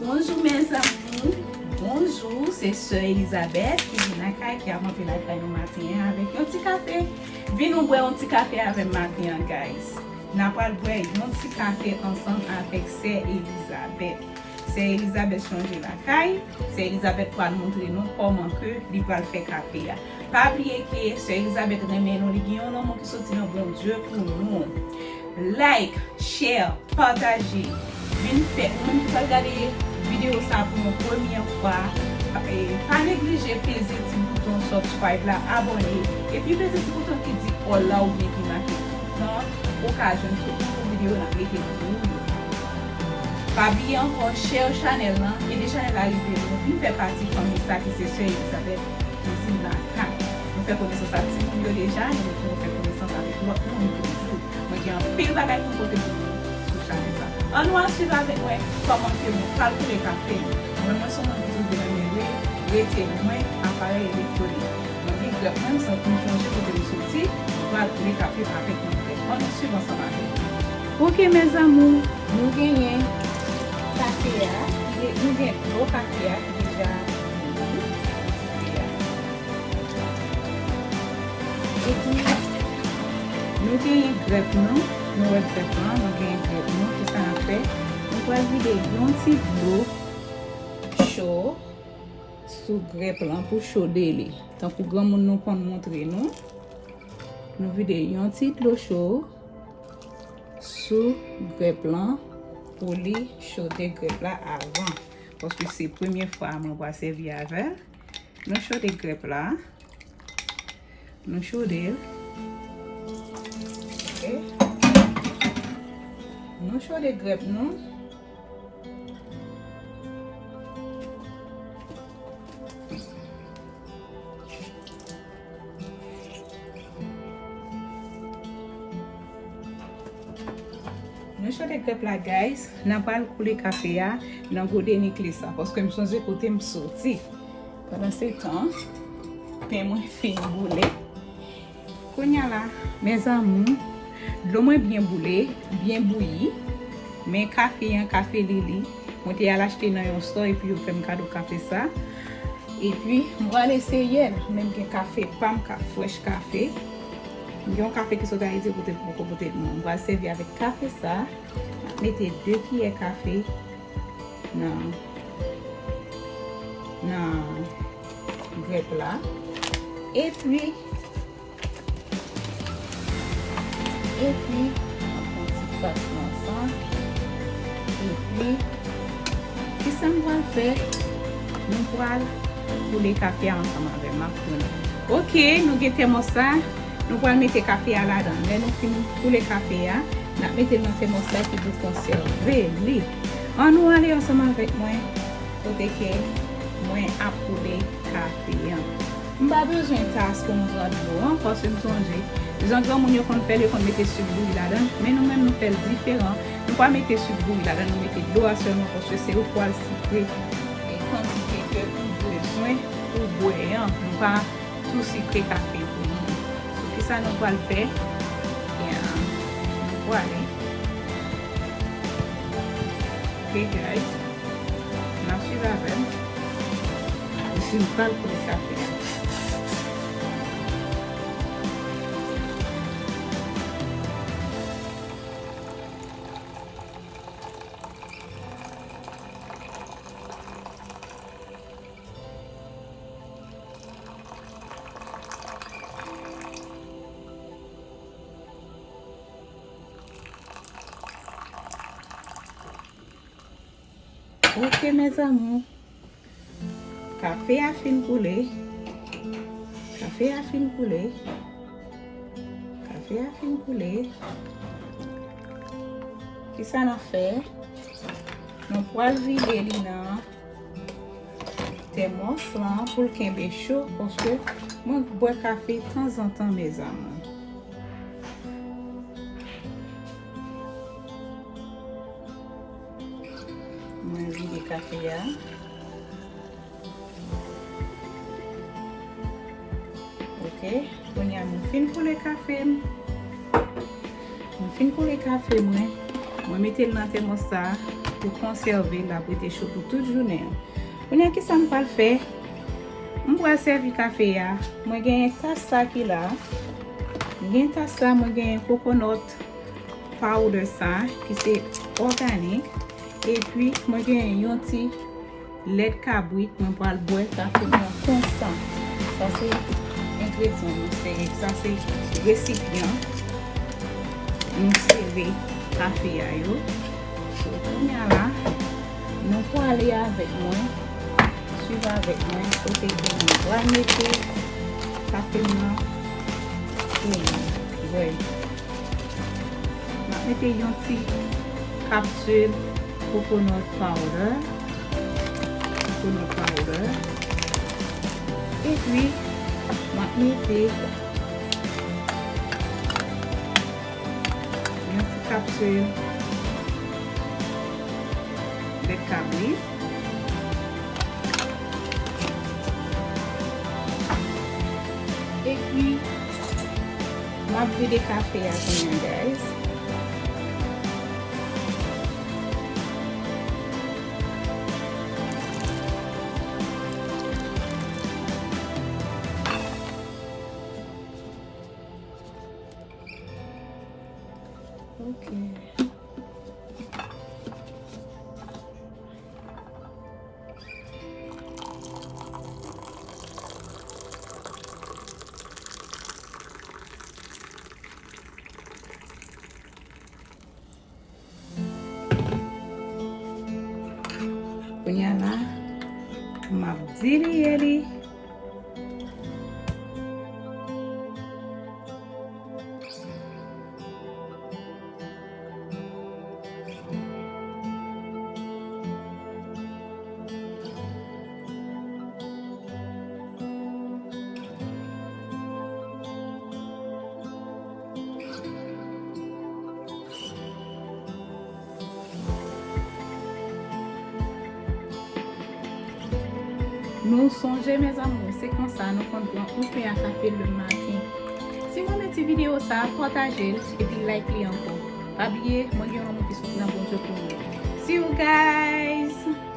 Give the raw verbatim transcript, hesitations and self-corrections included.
Bonjou mes amours, bonjou, se sè Elizabeth ki vin lakay, ki ap antre lakay nou maten an avèk yon ti kafe. Vin nou bwè yon ti kafe avè m maten an, guys. N a pral bwè yon ti kafe ansanm avèk sè Elizabeth. Sè Elizabeth chanje lakay, sè Elizabeth pral montre nou kòman ke li pral fè kafe a. Pa bliye ke sè Elizabeth renmen nou, li gen yon lanmou ki soti nan Bondye pou nou. Like, share, pataje. Vin fè, ou menm ki pral gade videyo sa pou yon premyè fwa, e, pa neglije peze ti bouton subscribe la, abòne, epi peze ti bouton ki di all la oubyen ki make tout nan, ou ka jwenn tout nouvo videyo n ap mete pou ou yo. Pa bliye ankò, share chanèl lan, ede chanèl la rive lwen, vin fè pati fanmi sa ki se sè Elizabeth Kizin Lakay. Nou fè konesans ak timoun yo deja, nou mete nou fè konesans avèk lòt moun toujou. Mwen gen anpil bagay pou m pote pou nou sou chanèl sa. Ann nou al swiv avèk mwen kòman ke mwen pral koule kafe. Mwen, mwen se yon moun ki toujou renmen re-, rete lwen aparèy elektwonik. Mwen gen grèp mwen, m santi m sonje kote m soti, mwen pral koule kafe avèk yon grèp. Ann nou swiv ansanm avèk mwen. Ok, mes amours, nou genyen kafe a, ki de-, nou gen dlo kafe a ki deja bouyi. Epi, nou genyen grèp nou, nou wè grèp lan, nou genyen grèp nou, kisa n ap fè? Nou pral vide yon ti dlo cho sou grèp lan pou chode li. Tankou granmoun nou konn montre nou, nou vide yon ti dlo cho sou grèp lan pou li chode grèp la avan. Paske se premye fwa mwen pral sèvi avè l. Nou chode grèp la. Nou chode l. Ok. Nou chode grèp nou. Nou chode grèp la, guys. N a pral koule kafe a nan gode nikle sa, paske m sonje kote m soti. Pandan se tan, pen mwen fin boule. Kounye a la, mes amours, dlo mwen byen boule, byen bouyi. Men kafe an, kafe Lili, mwen te al achte nan yon store epi yo fè m kado kafe sa. Epi, m pral eseye l. Men m gen kafe pa m, ka, Fresh Café. M gen yon kafe ki sot Ayiti pote, poko pote l non. M pral sèvi avèk kafe sa. M ap mete de kiyè kafe nan, nan grèp la. Epi, epi, m ap pran ti kras nan sa. Epi, kisa m pral fè? Nou pral koule kafe a ansanm avè m. M ap tounen. Ok, nou gen tèmòs la. Nou pral mete kafe a ladan. Lè nou fin koule kafe a, n ap mete l nan tèmòs la ki pou konsève li. Ann nou ale ansanm avèk mwen kote ke mwen ap koule kafe an. M pa bezwen tas pou m pran dlo an, paske m sonje, jan granmoun yo konn fè l, yo konn mete sik bouyi ladan l, men nou menm nou fè l diferan. Nou pa mete sik bouyi ladan l, nou mete dlo a sèlman, paske se ou k pral sikre, e, kantite ke ou bezwen pou bwè an. Nou pa tou sikre kafe pou nou. So, kisa nou pral fè? Ya, nou prale. Ok, guys. N ap swiv avè m. Epi m pral koule kafe a. Ok, mes amours. Kafe a fin koule. Kafe a fin koule. Kafe a fin koule. Kisa n ap fè? Nou pral vide li nan tèmòs lan pou l kenbe cho, paske mwen bwè kafe tanzantan, mes amours. Mwen vide kafe a. Ok, kounye a mwen fin koule kafe m. Mwen fin koule kafe mwen. Mwen mete l nan tèmòs sa. pou konsève l, l ap rete cho pou tout jounen an. Kounye a, kisa m pral fè? M pral sèvi kafe a. Mwen genyen tas sa ki la. M gen tas sa, mwen genyen coconut powder sa, ki se òganik. Epi, mwen genyen yon ti lèt kabrit, mwen pral bwè kafe mwen konsa. Sa se engredyan nou, se, sa se resipyan nou sere kafe a yo. So, kounye a la, nou pwale avèk mwen, swiv avèk mwen, kote ke mwen pral mete kafe mwen pou nou bwè. M ap mete yon ti kapsil coconut powder. Coconut powder. Epi, m ap mete yon ti kapsil lèt kabrit. Epi, m ap vide kafe a kounye a, guys. Ok. Kounye a la, m ap dilye li. Nou sonje, mes amours, se konsa nou konn pran yon pen a kafe le maten. Si w renmen ti videyo sa, pataje l epi like li ankò. Pa bliye, mwen gen yon lanmou ki soti nan Bondye pou nou. See you guys!